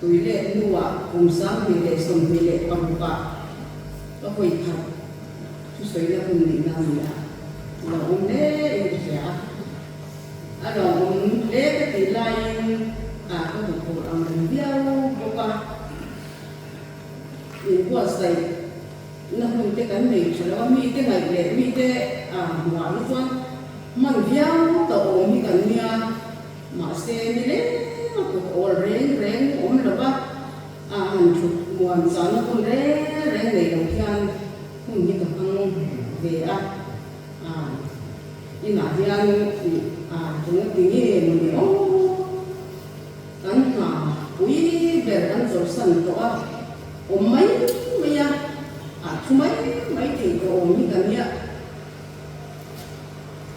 Tui let hnuah kum 2026 ah ka hawi khat thusawi na hun neihna a ni a, lo awm hle in ka hria a. A lo awm hle ka tih laiin a ka hmu phur ang reng viau bawk a. Inbuatsaih na hun te kan nei tha lo a, mite ngaih leh mite hmuah hi chuan hman viau ta awm hi kan nia. Mahse ni leng a kut awl reng reng awm lo va, a han thut muan zahna hun reng reng nei lo hian hun hi ka hmang ve a. Inah hian eng ti nge maw ni aw? Kan hna pui ber kan chawlhsan tawh a, awm mai mai a, a thu mai mai thei tawh awm hi ka nia.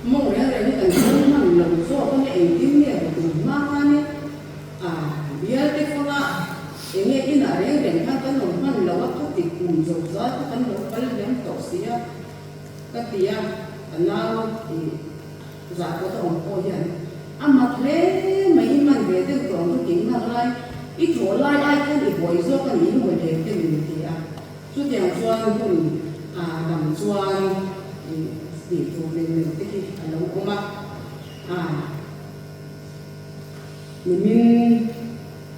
Mawng reng reng hi kan hmang hman lo zawk a nge engtin nge maw tun hma khanin a bial te fanga eng nge inah reng reng khan kan awm hman lo a khati kum zo zai kha kan lo kal hiam tawh si a ka ti a, ka nau tih zah pawh ta awm pawh hian a mat hle mai i man ve deuh tawh ang chu tih nghak lai i thawh lai ai khan i buai zawk a nih hi maw le te min ti a. Chutiang chuan hun a lam chuan tih tur nei nei te hi a lo awm a, a nimin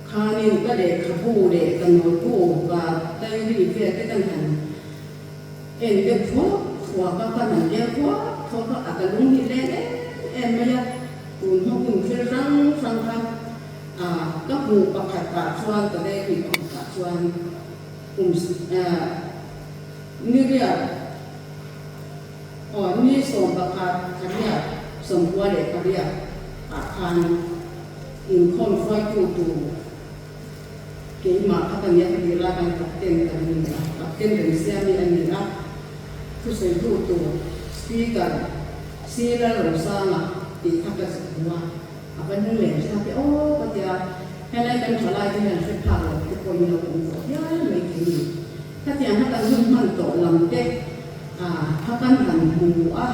khanin ka lehkhabu leh ka nawlbu ka diary vel te kan han en deuh thuak thuak a, kan han leng thuak thuak a, a ka lung hi leng em em mai a, tun hma hun thil hrang hrang kha a ka hmuh pakhat ah chuan ka diary pakhat ah chuan Kum ni riat aw ni 11 thariat 98 ah khan inkhawm hruaitu tur keimah kha ka nia ka tih lai khan captain kan ni a, captain Remsiami a ni a, thusawitu tur speaker C Lalrosanga tih kha ka hmu a. A va hnung lem thlak e aw ka tia, helai kan tha lai te hian hre phak lo te pawhin lo awm tawh hial mai thei ni. Khatiang kha kan hun hman tawh lam te kha kan han hmu a,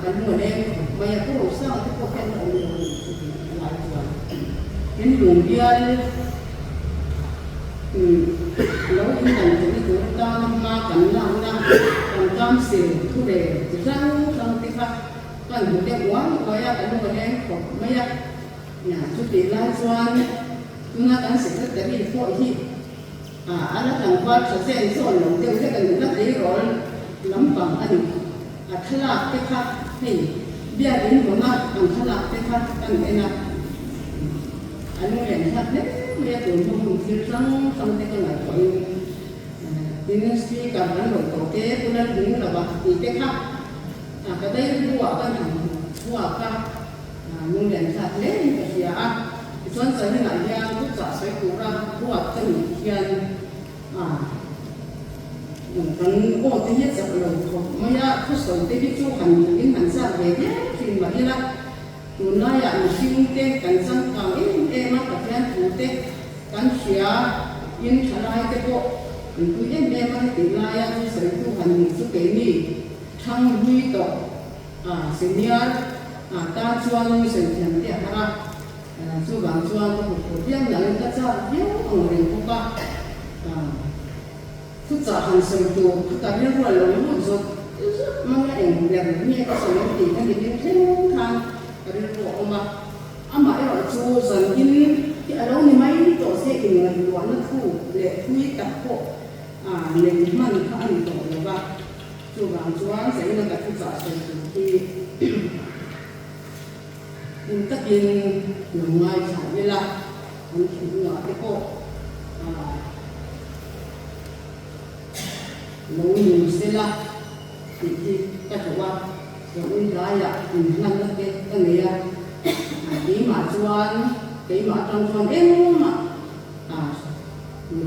kan hmu leng khawp mai a, Pu Rosanga te pawh hian la awm lo a ni chu tih lai chuan in lung bial lo indan theihna tur atana hma kan lakna kan council thurel chi hrang hrang te kha Kan hmu deuh uai uai a, kan hmu leng khawp mai a. Chutih lai chuan tuna kan secretary pawh hi a la tlangval tha zen zawn lo deuh hlek a ni, la tleirawl lampang a ni. A thlalak te kha hei biakin hawna an thlalak te kha kan en a, a lunglen thlak hle mai a, tun hma hun thil hrang hrang te ka ngaihtuahin tin speaker kan rawn tawh te, Pu Lalhming lova tih te kha. A ka dai buah ka han chhuak a, lunglen thlak hle in ka hria a. Tichuan China hian thuchah sawi tura ruat ka nih hian kan aw te hi a chak lo khawp mai a, thusawi te hi chu han duh in han chak ve viau thin mah ila, tunlaiah mihring te kan changkang em em a, Pathian thu te kan hria in thalai te pawh an pui em em a, heti laia thusawitu han nih chu keini. Thang hlui tawh a senior a tan chuan sawi thiam te a har a, chuvang chuan ka hmu phur viau nangin ka chak viau ang reng bawk a, thuchah han sawi tur kha ka rilru a lo lut zawt zawt mang a, eng ber nge ka sawi ang tih ka ni ding thleng khan ka rilru a awm a, amah erawh chu zan in hi a lo ni mai tawh se inngaihtuahna thu leh thui tak pawh nei hman kha a ni tawh lo va. Chuvang chuan Zaina ka thuchah sawi tur hi hmun takin lo ngaithla ila, an thutna te pawh lo nung sela tih hi ka duh a, zawn laiah inhlanna te ka nei a, keimah chuan keimah atang chuan engmah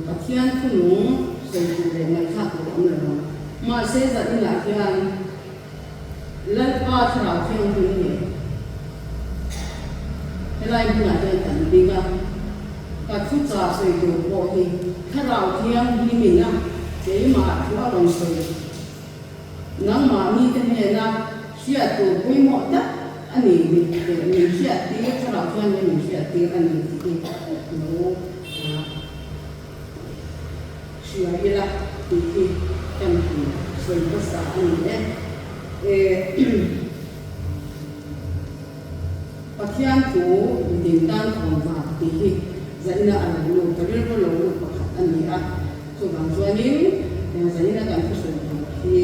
Pathian thunung sawi tur leh ngaihthlak tur a awm lo ang. Mahse zan inah hian Lalpa Thlarau Thianghlim nge helai hmunah hian kan ding a, ka thuchah sawi tur pawh hi Thlarau Thianghlimin a keimah thu a rawn sawi. Nangmahni te hnena hriat tur pawimawh tak a ni leh min hriattir, Thlarau Thianghlim min hriattir a ni tih hi lo. Hria ila tih hi kan han sawi hmasa a ni e. Pathian thu mitin tan thawn vang tih hi zaina a lo lut, ka rilru lo lut pakhat a ni a. Chuvang chuanin zaina kan thusawi tur hi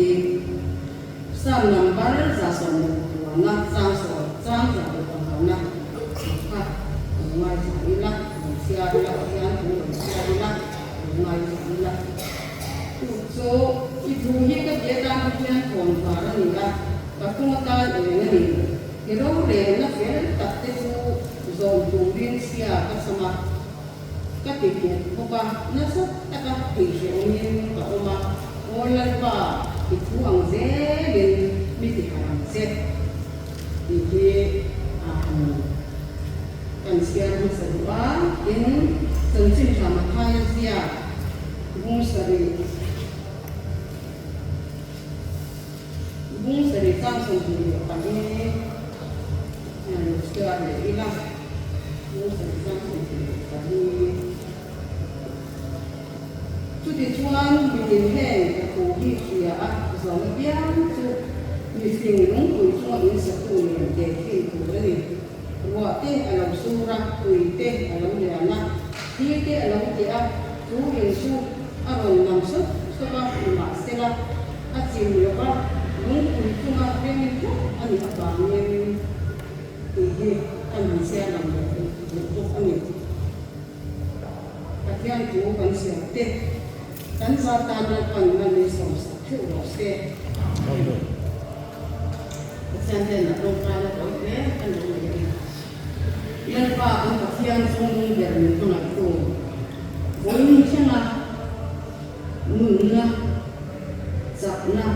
Psalm number 115 chang sawm chang 105 kha lo ngaithla ila, lo chhiar ila, Pathian thu lo chhiar ila, lo ngaithla ila. Chu chu i thu hi ka ti atan Pathian thawn var a ni a, ka tung atan eng a ni. I rorelna fel tak te chu zawm turin chhia ka cham a, ka ti nghet bawk a, nasa taka tihhrehawmin ka awm a, Aw Lalpa, i thu ang zelin mi ti harh ang che tih hi a han kan chhiar hmasa duh a, tin, chanchin tha Mathaia ziak bung sarih. Bung sarih chang 24 lo chhiar leh ila, bung sarih chang 24. Chutichuan mitin heng ka thu hi hria a, zawm apiang chu mifing lungpui chunga in satu nen tehkhin tur a ni. Ruah te a lo sur a, tui te a lo lian a, thli te a lo teh a, chu in chu a rawn nam sawp sawp a, nimahsela a chim lo va, lungpui chunga reng tlat a nih avangin tih hi kan han chhiar lang leh duh bawk a ni. Pathian thu kan chhiar te, kan za tan Lalpan man min sawmsak theuh rawh se. Pathian hnenah tawngtaina tawi hle kan lo nei a ni. Lalpa kan Pathian chungnung ber min hmangaihtu, vawiin thlenga nunna, chakna,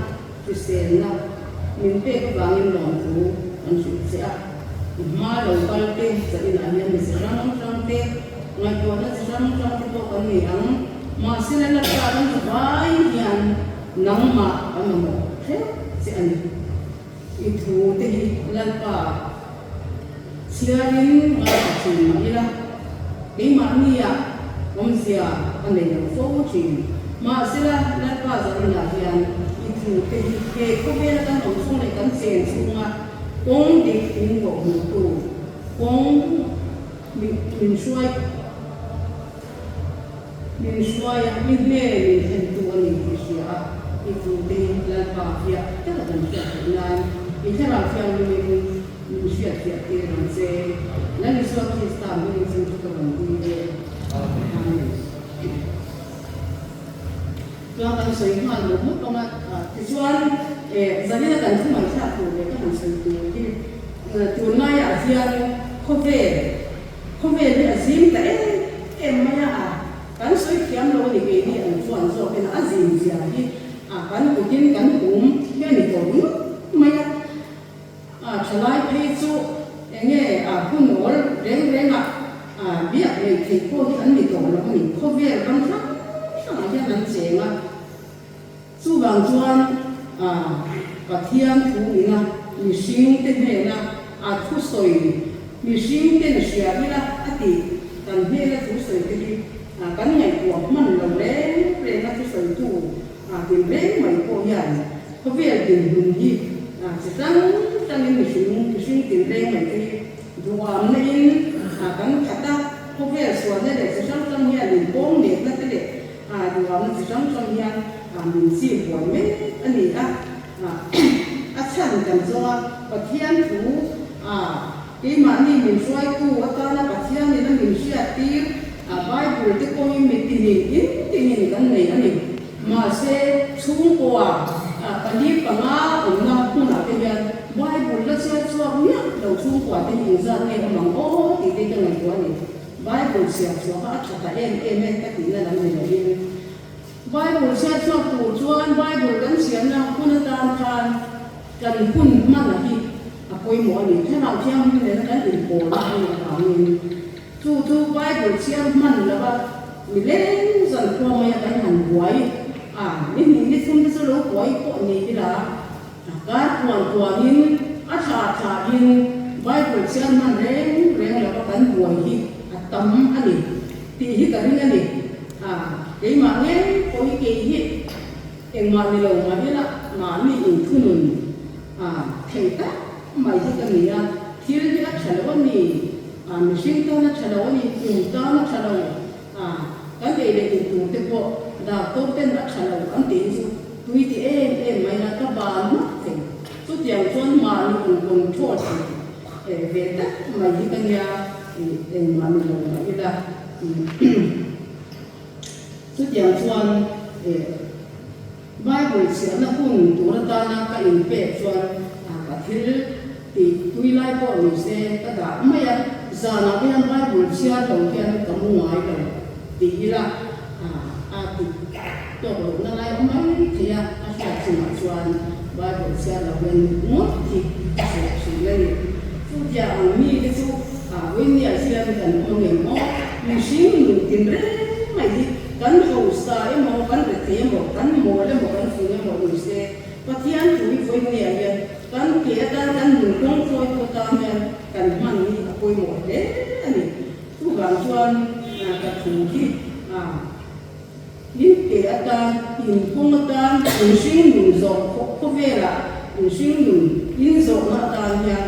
hriselna min pek avangin lawmthu kan hrilh che a. I hma lo kal te chainah hian mi chi hrang hrang te, ngaihtuahna chi hrang hrang te pawh kan nei ang. Mahse Lalpa kan tha vai hian nangmah kan mamawh hreuh che a ni. I thu te hi Lalpa chhiarin ngaithla thin mah ila, keimahnia awmzia a nei lo fo thin. Mahsela Lalpa zaninah hian i thu te hi he khawvela kan awm chhung leh kan chen chhunga kawng dik min kawhhmuhtu, kawng min hruai Min hruai a, mi hne min thlentu a ni tih hria a, i tute hi Lalpa fiah taka kan hriat theih nan i thlarau thianghlimin min hriat fiah tir ang che. Lal Isua Krista hmingin chu thu ka rawn dil e. Amen. Chuan kan sawi nghal mawp mawp ang a, tichuan zanina kan thu ngaihthlak tur leh ka han sawi tur hi tunlaiah hian khawvel Khawvel hi a zim ta em em mai a, a kan sawi thiam lo a ni keini an chuan zawkin a zim zia hi a kan kutin kan hum hi a ni tawh ringawt mai a, a thalai phei chu enge a hun awl reng reng a a biak neih theih pawh hi an ni tawh lo a ni, khawvel ram hrang hrangah hian an cheng a. Chuvang chuan a Pathian thu ina mihringte hnena a thusawi mihringten hria ila a tih kan hnena thusawi te hi kan ngaihtuah hman lo reng reng a thusawitu tinreng mai pawh hian khawvel dinhmun hi chi hrang hrangin mihring mihring tinreng mai te hi duhamna in kan khat a, khawvel sualna leh chi hrang hrang hian inpawng nekna te leh A duhamna chi hrang hrang hian min chim buai mek a ni a, a chhan kan zawng a, Pathian thu a keimahni min hruaitu atana Pathianin a min hriattir a Bible te pawhin mi tinin in tinin kan nei a ni. Mahse chhungkua pali panga awmna hmunah te hian Bible la chhiar chhuak miah lo chhungkua te hi inzat nge awm ang aw tih te hi ka ngaihtuah a ni. Bible chhiar chhuah kha a tha ta em em e ka tihna lam ni lovin, Bible chhiar chhuak tur chuan Bible kan chhiarna hun atan khan kan hun hmana hi a pawimawh a ni. Thlarau Thianghlim nena kan inpawlna a nih avangin chu chu Bible chhiar hman lova mi leng zan khua maia kan han buai a, ni hnih ni thum te chu lo buai pawh ni ila, A kar puan puanin, a thla thlahin Bible chhiar hman reng reng lova kan buai hi a tam a ni tih hi ka ring a ni. Keimah ngei pawh hi kei hi engmah ni lo mah ila mahni inthunun thei tak mai hi ka ni a, thil hi a tha lo a ni, mihring tan a tha lo a ni, kum tan a tha lo, kan ei leh in tur te pawh doctor ten a tha lo an tih hi chu tui ti em em mai la ka ban mak thei. Chutiang chuan mahni in control thei ve tak mai hi ka nia, engmah ni lo mah ila. Chutiang chuan Bible chhiarna hun tur atana ka inpek chuan ka thil tih tui lai pawh ni se ka dah mai a, zanah hian Bible chhiar lo hian ka mu ngai lo tih ila a ti tawk lohna lai awm mai thei a, a hriat chungah chuan Bible chhiar lo hian ngawt hi ka hriat thin a ni. Chutiang ang mite chu Vawinia hian kan awm ngem aw? Mihring nun tin reng mai hi kan hausa emaw, kan rethei emaw, kan mawl emaw, kan fing emaw ni se, Pathian thu hi Vawinia hian kan ke atan, kan nun kawng thlawitu atan hian kan hman hi a pawimawh hle a ni. Chuvang chuan ka thu hi in ke atan, in kawng atan, mihring nun zawh khawvelah mihring nun in zawhna atan hian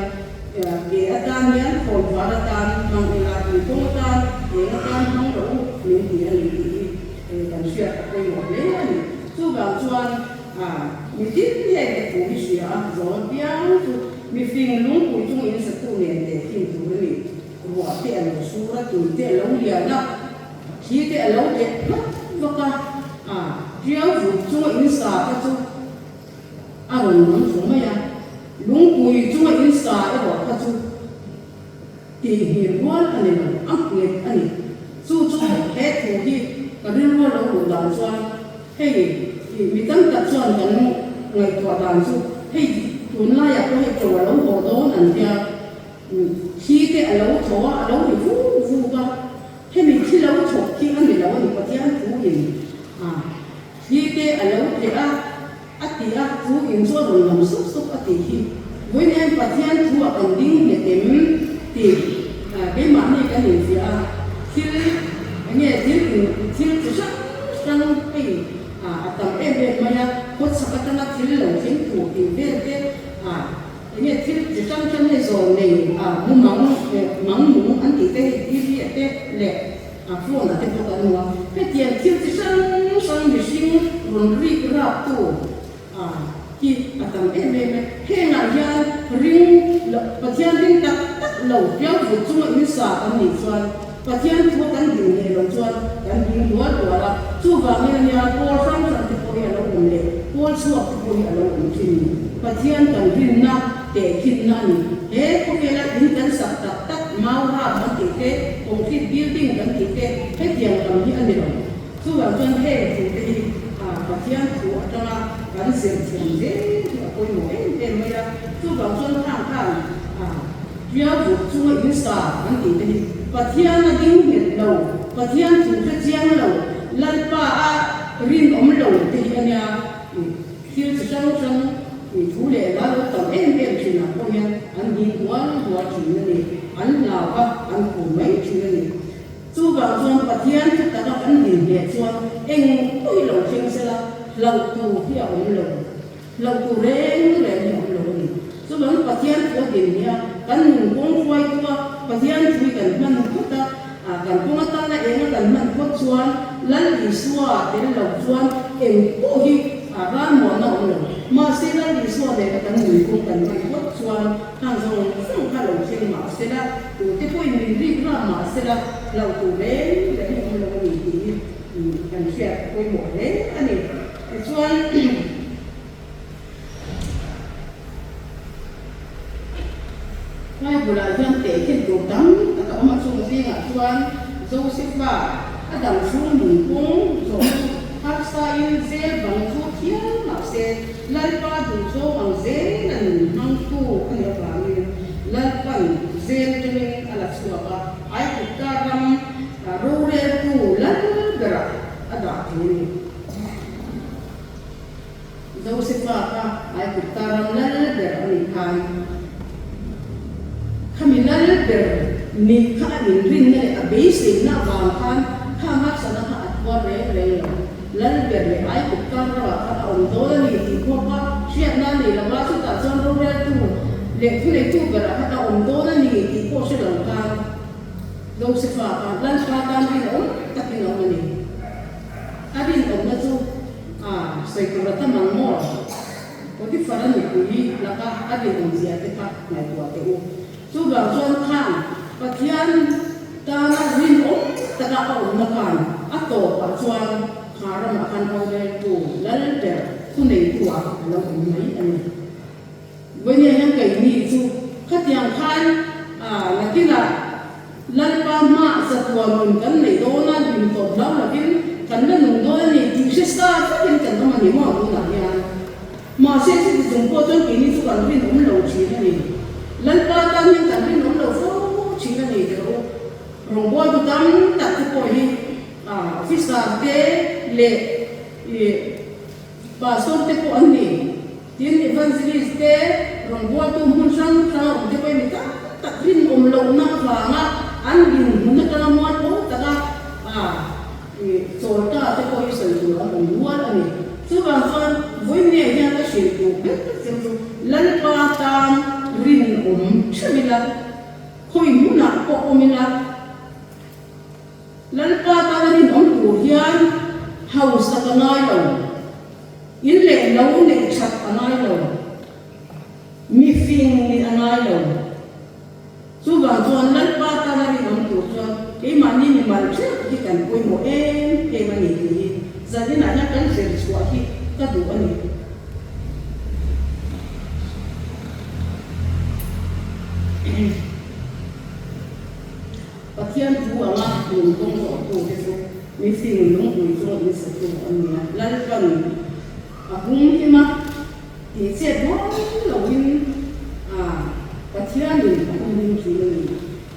ke atan hian khawnvar atan hmang ila, in kawng atan, eng atan hmang rawh u min ti a ni tih hi kan hriat a pawimawh hle a ni. Chuvang chuan mitin heng te thu hi hria a, zawl piang chu mifing lungpui chung in satu nen tehkhin tur a ni. Ruah te a lo sur a, tui te a lo lian a, thli te a lo tleh vak vak a, a tiau vut chunga in sa kha chu a rawn nam thlu mai a, lungpui chunga in sa erawh kha chu tihngir rual a ni lo, a nghet a ni. Chu chu he thu hi ka rilru a lo luh dan chuan hei mi tam tak chuan kan ngaihtuah dan chu hei tunlaiah pawh hei to a lo haw dawn an tia. Thi te a lo tho a, a lo ri vuk vuk a, hemi thi lo thawk khi a ni lo a ni, Pathian thu in a thi te a lo tleh a, a ti a, chu in chu a rawn lam sup sup a tih hi. Vawiin hian Pathian thu a kan ding nghet em tih keimahni kan infiah a, thil enge thil in thil chi hrang hrang hei a tam em em mai a, khawchhak atanga thil lo thleng tur tih vel te a. Enge thil chi hrang hrang hi zawn nei a mumang mang mung an tih te hei TV ah te leh a phone ah te pawh kan hmu a, hetiang thil chi hrang hrang mihring rawn rik rap tu a hi a tam em em e. Hengah hian ring Pathian ring tak tak lo piang vut chunga in sa kan nih chuan Pathian thu kan din ngei lo chuan kan ding dual dual a, chuvangin ania pawl hrang hrang te pawh hi a lo awm leh pawl chhuak te pawh hi a lo awm thin ni. Pathian kan rinna tehkhinna a ni. He khawvela in kan sak tak tak mau rap kan tih te, concrete building kan tih te hetiang lam hi a ni lo. Chuvang chuan heng thu te hi Pathian thu atanga kan zir thiam zel hi a pawimawh em em mai a. Chuvang chuan khang khan Tia vut chunga in sa an tih te hi Pathian a ding nghet lo, Pathian thu hre chiang lo, Lalpa a rinawm lo te hi a nia. Thil chi hrang hrang thu leh hla lo tam em em thinah pawh hian an hing hual hual thin a ni, an hlau a, an khum mai thin a ni. Chuvang chuan Pathian thu taka kan din hneh chuan eng pawh hi lo thleng sela hlauh tur hi a awm lo. Hlauh tur reng reng hi a awm lo a ni. Chuvangin Pathian thu a din nia, kan nun kawng hruaitu a, Pathian thu hi kan hman phawt a, kan kawng atana eng a kan hman phawt chuan Lal Isua tel lo chuan eng pawh hi ralmuahna a awm lo. Mahse Lal Isua nena kan nun kawng kan hman phawt chuan khang zawng zawng kha lo thleng mah sela, tute pawhin min rik rap mah sela hlauh tur reng reng hi a awm lo a ni tih hi kan hriat a pawimawh hle a ni. Tichuan, Bible-ah hian tehkhin tur tam tak a awm a, chung zingah chuan Josefa a dam chhung nunpung zawh chu harsain zel bang chu thiam mah se, Lalpa duhzawng ang zel a nun hmangtu a nih avangin Lalpan zel atangin a la chhuak a, Aigupta ram roreltu lal berah a dah thei a ni. Josefa kha Aigupta ram lal ber a nih khan khami lal ber nih kha a inrinna leh a beiseina avang khan kha ngaihsana kha a. phuar reng reng lo. Lal ber leh Aigupta ramah khan a awm dawn a ni tih pawh kha hriatna a nei lo a, chutah chuan roreltu leh thuneitu berah khan a awm dawn a ni tih pawh hre lo khan Josefa khan Lalpa tan rinawm takin a awm a ni. A rinawmna chu a sawi tur a tam ang maw? Potiphar-a nupui laka a rinawmzia te kha ngaihtuah teh u. Chuvang chuan khan Pathian tana rinawm taka a awmna khan a tawpah chuan kha ramah khan roreltu lal ber thuneitu ah a lo awm mai a ni. Vawinia hian keini chu khatiang khan nakinah Lalpa hmaah zatuan nun kan neih dawn a, hlim tawp hlau lovin kan la nung dawn a ni tih hre sa vekin kan awm a ni maw tunah hian. Mahse chuti chung pawh chuan keini chu kan rinawm lo thin a ni. Lalpa tan hian kan rinawm lo fo thin a ni teh u. Rawngbawltu tam tak te pawh hi officer te leh pastor te pawh an ni. Tin, evangelist te, rawngbawltu hmun hrang hranga awm te pawh hi mi tam tak rinawm lohna avanga an dinhmun atanga mualpho taka Chawlta te pawh hi sawi tur an awm rual a ni. Chuvang chuan vawiin hian ka hrilh duh ber chem chu Lalpa tan rinawm theuh ila, khawi hmunah pawh awm ila, Lalpa tana rinawm tur hian hausa ka ngai lo, in leh lo neih that a ngai lo, mifing nih a ngai lo. Chuvang chuan Lalpa tana rinawm tur chuan keimahni mimal theuh hi kan pawimawh em em a ni tih hi zaninah hian kan zir chhuah hi ka duh a ni. Pathian thu anga nun kawng zawhtu te chu mifing lungpui chunga insatu an ni a, Lalpan a hum him a. Tih chet rual loin a Pathianin a hun hlim thin a ni.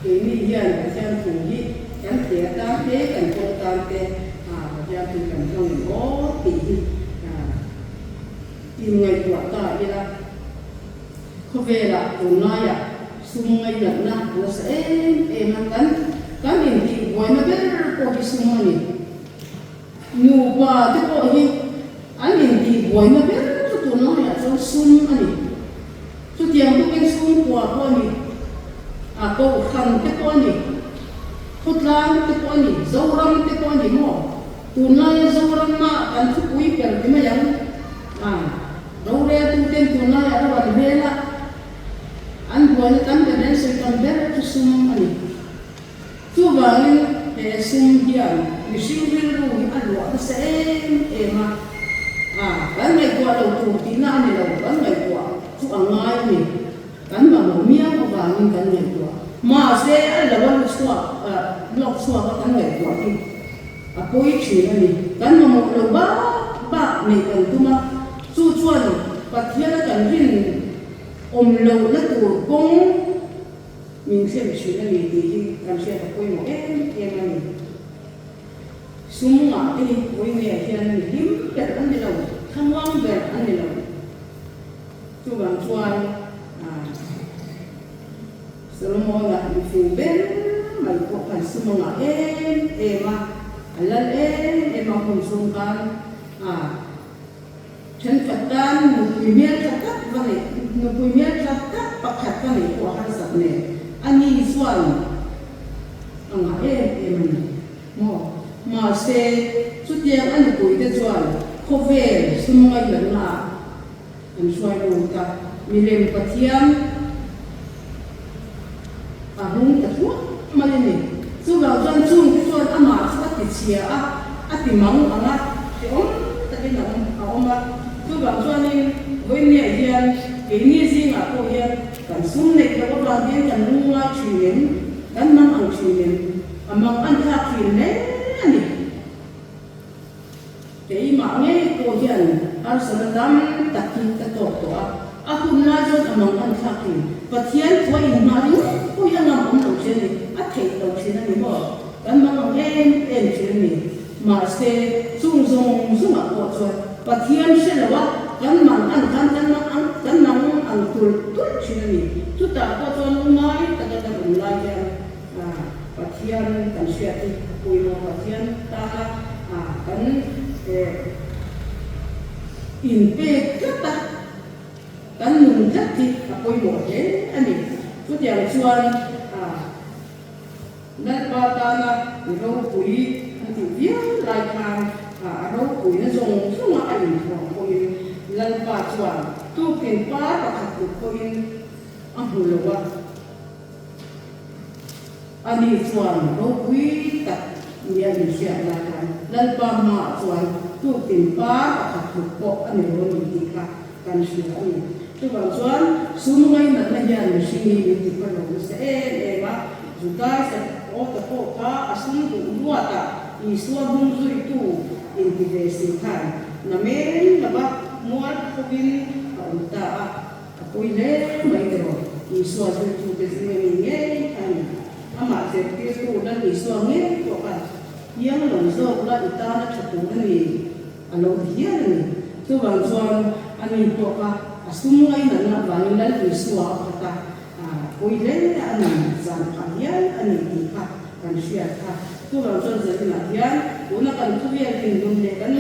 Keini hian Pathian thu hi kan hle atan te, kan kawng tan te a Pathian thu kan hmang em aw tih hi inngaihtuah ta ila. Khawvelah tunlaiah sum ngainatna a nasa em em a, kan kan intihbuaina ber pawh hi sum a ni. Nupa te pawh hi an intih buaina ber chu tun laiah chuan sum a ni. Chutiang bawkin chhungkua pawh a ni, a kohhran te pawh a ni, khawtlang te pawh a ni, Zoram te pawh a ni maw? Tunlaia Zorama kan thupui ber ti mai ang a, roreltuten tunlaiah ro an rel a, an buaina tam ber leh an sawi tam ber chu sum a ni. Chuvangin he sum hian mihring rilru hi a luah nasa em em a, a kan ngaihtuah lo tur tihna a ni lo, kan ngaihtuah chu a ngai a ni, kan mamawh miau avangin kan ngaihtuah. Mahse a lo a lu chhuak lawk chhuak a kan ngaihtuah hi a pawi thin a ni, kan mamawh lo bak bak neih kan tum a, chu chuan Pathiana kan rin awm lohna tur kawng, Min thlen thin a ni tih hi kan hriat a pawimawh em em a ni. Sum ngah te hi vawiin hian mi hlim ber an ni lo, thlamuang ber an ni lo. Chuvang chuan Solomon-a mi fing ber mai pawh khan sum a ngah em em a, a lal em em a hun chhung khan Thenkhat tan nupui hmel tha tak va neih, nupui hmel tha tak pakhat va neih pawh a harsat nen, a ni chuan a ngah em em a ni maw? Mahse, chutiang a nupuite chuan khawvel sum ngaihlatnaah an hruai lut a, milem Pathian a hung ta thuak mai a ni. Chuvang chuan chungte chuan amah chu a ti chhia a, a ti mang ang a, hrehawm takin a awm a awm a. Chuvang chuanin vawiinniah hian keini zingah pawh hian kan sum neih loh avang hian kan lungngai thin em, kan mang ang thin em, a mang an thlak thin hle a ni. Keimah ngei pawh hian harsatna tam tak hi ka tawk tawh a, a hun lai chuan a mang an thlak thin. Pathian thua inhmah ringawt pawh hi a ngam awm lo thin a ni, a theih lo thin a ni maw? Kan mang ang em em thin a ni. Mahse, chung zawng zawngah pawh chuan Pathian hre lo a, kan mang an khan kan mang ang kan mang ang tulh tulh thin a ni. Chutah pawh chuan lungngai taka kan awm lai hian Pathian kan hriat hi a pawimawh. Pathian tana. kan inpek tlat a, kan nun tlat hi a pawimawh hle a ni. Chutiang chuan Lalpa tana i ropui an tih viau lai khan a ropuina zawng zawnga a inthuam pawhin Lalpa chuan tukin par pakhat tluk pawhin a hmu lo a. Ani chuan ropui tak nia inhriat lai khan Lalpa hmaah chuan tukin par pakhat tluk pawh a ni lo a ni tih kha kan hria a ni. Chuvang chuan sum ngainatna hian mihring hi min ti hma lo nasa em em a, Juda Isakawta pawh kha a sum duh luatah Isua hnung zuitu inti ve si khan namen lova mual khawpin a awm ta a, a pawi hle mai tiraw Isua zuitute zinga mi ngei kha a ni. Amah zirtirtu Lal Isua ngei pawh khan piang lo zawk la i tana tha tur a ni. A lo ti hial a ni. Chuvang chuan a ni pawh kha a sum ngainatna avangin Lal Isua a phat a, a pawi hle a ni, zan phah hial a ni tih kha kan hriat kha. Chuvang chuan zaninah hian tuna kan khawvel dinhmun leh kan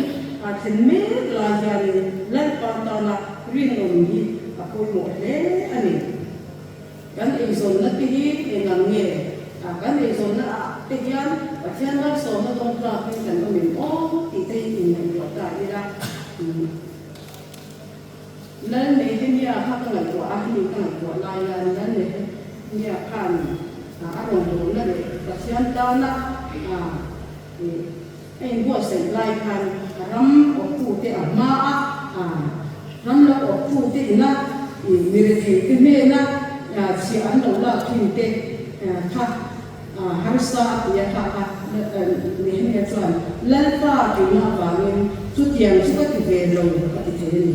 thlen mek lai hianin Lalpa tana rinawm hi a pawimawh hle a ni. Kan eizawnna te hi eng ang nge? A, kan eizawnna ah te hian Pathian malsawmna dawng tlakin kan awm em aw tih te hi inngaihtuah ta ila. Umm. Lal Nehemia kha ka ngaihtuah a, hemi ka ngaihtuah lai hian Lal Nehemia khan a rawn dawlna leh Pathian tana a a inbuatsaih lai khan ram awptute a hma a, ram lo awptute ina mi retheite hnena chhiah an lo lak thin te kha harsa a ti a, kha kha Nehemia chuan Lalpa tihna avangin chutiang chu ka ti ve lo a ti thei a ni.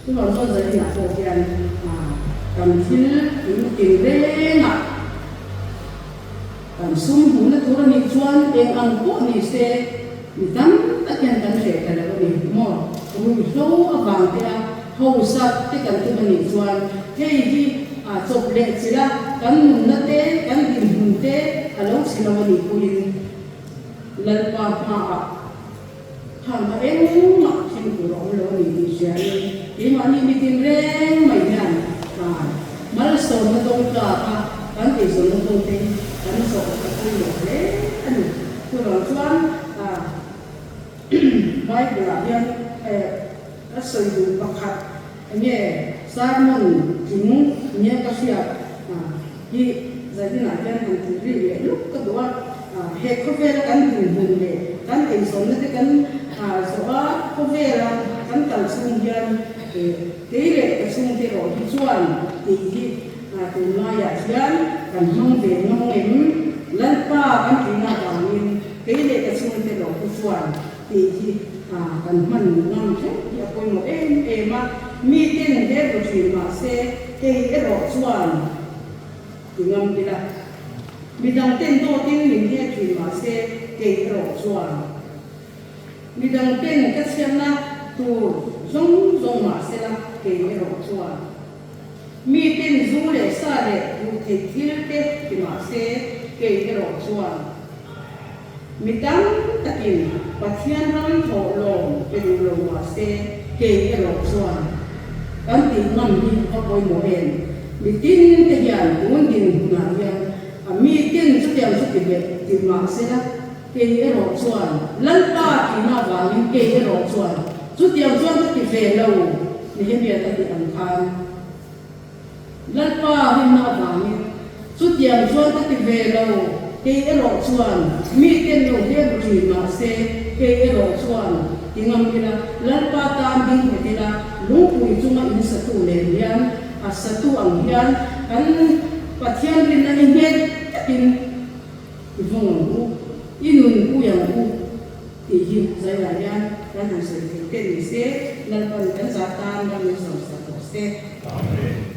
Chuvang chuan zaninah pawh hian kan thil tih rengah Kan sum hmuhna tur a nih chuan eng ang pawh ni se mi tam tak hian kan hreh ta lo a ni maw? Ruihhlo avang te a hausa te kan tum a nih chuan hei hi a chawp leh chilh a, kan nunna te, kan dinhmun te a lo chhe lo a nih pawhin Lalpa hmaah khan a engmah thleng tur a awm lo a ni tih hriain keimahni mitin reng mai hian malsawmna dawng tlak a kan eizawnna kawng te hi kan zawh a pawimawh hle a ni. Chuvang chuan Bible ah hian ka sawi duh pakhat enge sermon tling nia ka hriat hi zaninah hian han tih rik leh luk ka duh a. He khawvela kan dinhmun leh kan eizawnna te kan zawh a, khawvela kan kal chhung hian kei leh ka chhungte erawh hi chuan tih hi tunlaiah hian kan hmang ve ngam em? Lalpa kan tihna avangin kei leh ka chhungte erawh hi chuan tih hi kan hman ngam hleuh hi a pawimawh em em a, miten he bu thin mahse kei erawh chuan Ti ngam ila. Midang ten dawtin min hel thin mahse kei erawh chuan midang ten ka chhiatna tur zawng zawng mahsela kei erawh chuan mi ten zu leh sa leh duh theih thil te ti mahse kei erawh chuan mi tam takin Pathian ram thawh lawm pe duh lo mahse kei erawh chuan kan tih ngam hi a pawimawh em? Mi tin te hian tun din hunah hian a mi tin chutiang chu ti leh ti mahsela kei erawh chuan Lalpa tihna avangin kei erawh chuan chutiang chuan ka ti ve lo Nehemiah a tih ang khan Lalpa rinna avangin chutiang chuan ka ti ve lo, kei erawh chuan miten lo hliam thin mahse kei erawh chuan ti ngam ila, Lalpa tan ding nghet ila, lungpui chunga in satu nen hian a satu ang hian kan Pathian rinna hi nghet takin i vawng ang u, i nunpui ang u. Tih hi zaiah hian kan han sawi theih te ni se, Lalpan kan zah tan ram min sawmsak rawh se. Amen.